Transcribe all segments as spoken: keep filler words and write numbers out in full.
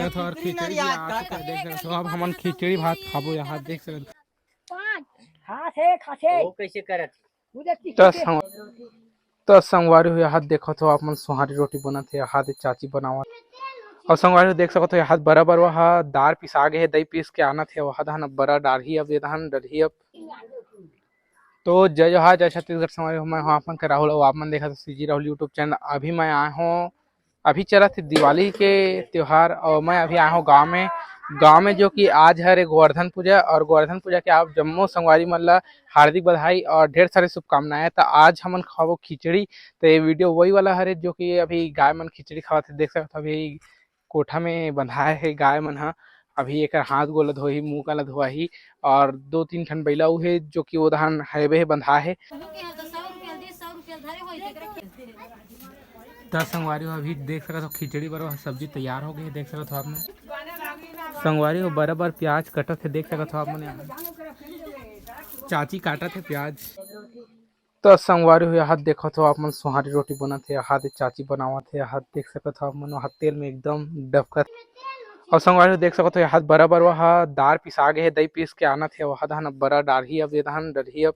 देखत हो, और खिचड़ी भी आ चुका है, देख सकत हो। अब हमन खिचड़ी भात खाबो यहाँ, देख सकत हो। खाथे, खाथे। वो कैसे करत? त संग-, त संगवारी हो, यहाँ देखत हो आप मन, सोहारी रोटी बनत हे, यहाँ दे चाची बनावत। और संगवारी हो, देख सकत हो, यहाँ बरा बरवा हा दार पिसा गे हे, दही पीस के आनत हे, वहाँ दहन बरा डालही अब, ये दहन डलही अब। तो जय जोहार, जय छत्तीसगढ़ संगवारी हो, मैं हूँ आप मन के राहुल, और आप मन देखत हो सीजी राहुल YouTube चैनल। अभी मैं आए हूँ, अभी चलत हे दिवाली के त्योहार, और मैं अभी आए हूँ गाँव में। गाँव में जो कि आज हरे गोवर्धन पूजा, और गोवर्धन पूजा के आप जम्मो संगवारी मन ला हार्दिक बधाई और ढेर सारी शुभकामनाएं। तो आज हमन खाबो खिचड़ी, तो ये वीडियो वही वाला हरे जो कि अभी गाय मन खिचड़ी खावत हे, देख सकत हो अभी कोठा में बंधाए हे गाय मन ह। अभी एकर हाथ गोड़ ल धोही, मुंह कान ल धोही, और दो तीन ठन बइला उहे जो कि ओदहन हाईवे हे बंधाए हे। त संगवारी हो, अभी देख सकत हो खिचड़ी बर सब्जी तैयार हो गई हे, देख सकत हो आप मन। संगवारी हो, बराबर प्याज कटत हे, देख सकत हो आप मन, यहाँ चाची काटत हे प्याज। त संगवारी हो, यहाँ देखत हो आप मन, सोहारी रोटी बनत हे, यहाँ दे चाची बनावत हे, यहाँ देख सकत हो आप मन, वहाँ तेल में एकदम डबकत। और संगवारी हो, देख सकत हो, यहाँ बरा बरवा हा दार पिसा गे हे, दही पीस के आनत हे, वहाँ दहन बरा डालही अब, ये दहन डलही अब।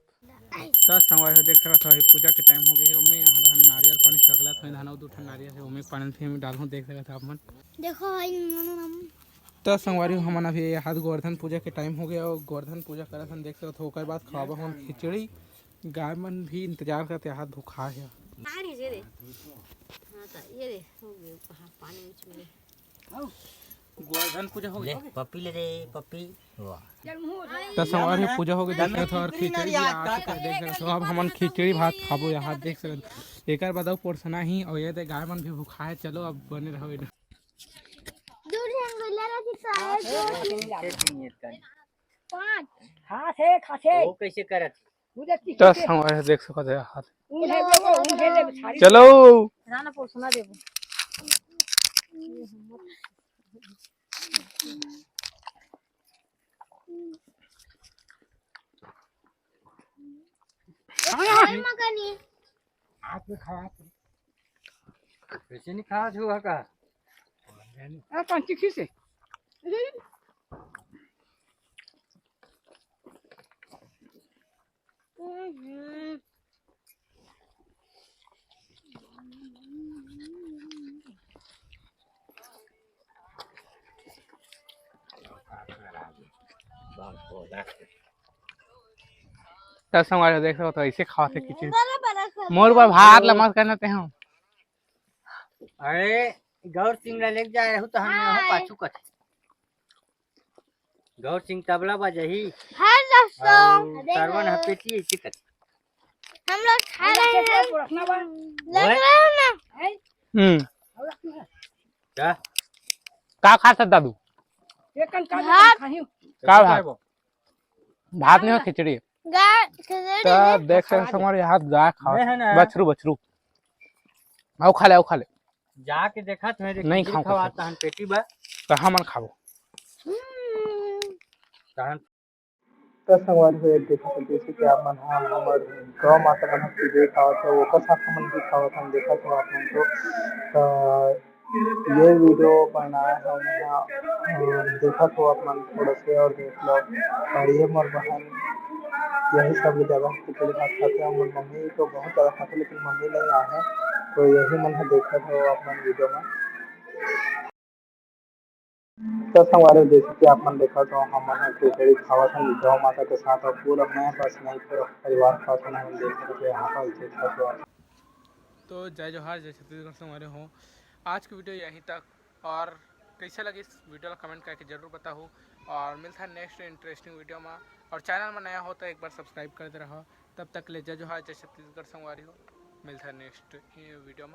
त संगवारी हो, देख सकत हो, अभी पूजा के टाइम हो गए हे, ओमे यहाँ दहन नारियल पानी सकलत हो, दहन अउ दू ठन नारियल हे, ओमे पानी फिर डालहूँ, देख सकत हो आप मन। देखो भाई, नमो नमः। त संगवारी हो, हमन अभी यहाँ गोवर्धन पूजा के टाइम हो गया, और गोवर्धन पूजा करत हन, देख सकत हो, ओकर बाद खाबो हमन खिचड़ी। गाय मन भी इंतजार करत हे, हाथ भुखा हे। पानी जे रे। हाँ, त ये रे, हो गए, हाँ, पानी में चले। गोवर्धन पूजा हो ले, गया। पप्पी ले रे, पप्पी। वाह। त संगवारी हो, पूजा हो गई, देख सकत हो, और खिचड़ी भी आ चुका हे, देख सकत हो। अब हमन खिचड़ी भात खाबो यहाँ, देख सकत हो। एकर बाद अउ पोरसना ही, और ये दे गाय मन भी भुखा हे। चलो, अब बने रहो इधर। दूर से हम लोग ले रहे थे, सारे दूर से। पाँच। खाथे, खाथे। वो कैसे करत? त संगवारी हो, देख सकत हो यार। चलो। राना पोर सुना देबो। हाथ में खा। कैसे नहीं खा छुआ का? आ, कौन ची खीसे? त संगवारी हो, देख सकत हो, ऐसे खावत हे खिचड़ी। मोर बर भात ला मत करना ते हम। अरे, गौर सिंह ला लेके जाए रहू त हम यहाँ पाछू कथे। गौर सिंह तबला बजाही। हाय दोस्तों। अउ सरवन ह पेटी ऐसे कथे। हम लोग खा रहे हैं। लग रहा है ना? हम्म। क्या? का खात हस दादू? भात। का भात? भात नहीं हो, खिचड़ी। गाय, खिचड़ी त है। देख सकत हो संगवारी, यहाँ गाय खावत हे। बछरू, बछरू। आओ खा ले, आओ खा ले। जाके देखा तो है, नहीं खाऊं खवात कुछ। तहन पेटी बा। कहाँ मन खाबो? हम्म। तहन त संगवारी हो, देखे तो जैसे कि आप मन ह हमर गौ माता मन ह खिचड़ी खावत हे, ओकर साथ हमन भी खावत हन, देखत हो आप मन तो। त ये वीडियो बनाए हन यहाँ, अ, देखत हो आप मन थोड़ा से और देख लो। और ये मोर बहन यही सब ले ज्यादा खिचड़ी भात खाथे, और मोर मम्मी तो बहुत ज्यादा खाथे, लेकिन मम्मी नहीं आए हैं, तो यही मन ह देखत हो आप मन वीडियो में। त संगवारी, जैसे कि आप मन देखत हो, हमन ह खिचड़ी खावत हन गौ माता के साथ, और पूरा मैं बस नहीं, पूरा परिवार खावत हन, हमन देख सकत हो यहाँ पर देख सकत हो। तो जय जोहार, जय छत्तीसगढ़ संगवारी हो। आज की वीडियो यहीं तक, और कैसे लगी इस वीडियो ला कमेंट करके जरूर बताओ, और मिलता है नेक्स्ट इंटरेस्टिंग वीडियो में। और चैनल में नया हो तो एक बार सब्सक्राइब कर दे रहो। तब तक के लिए जय जोहार, जय छत्तीसगढ़ संगवारी हो। मिलता है नेक्स्ट वीडियो में।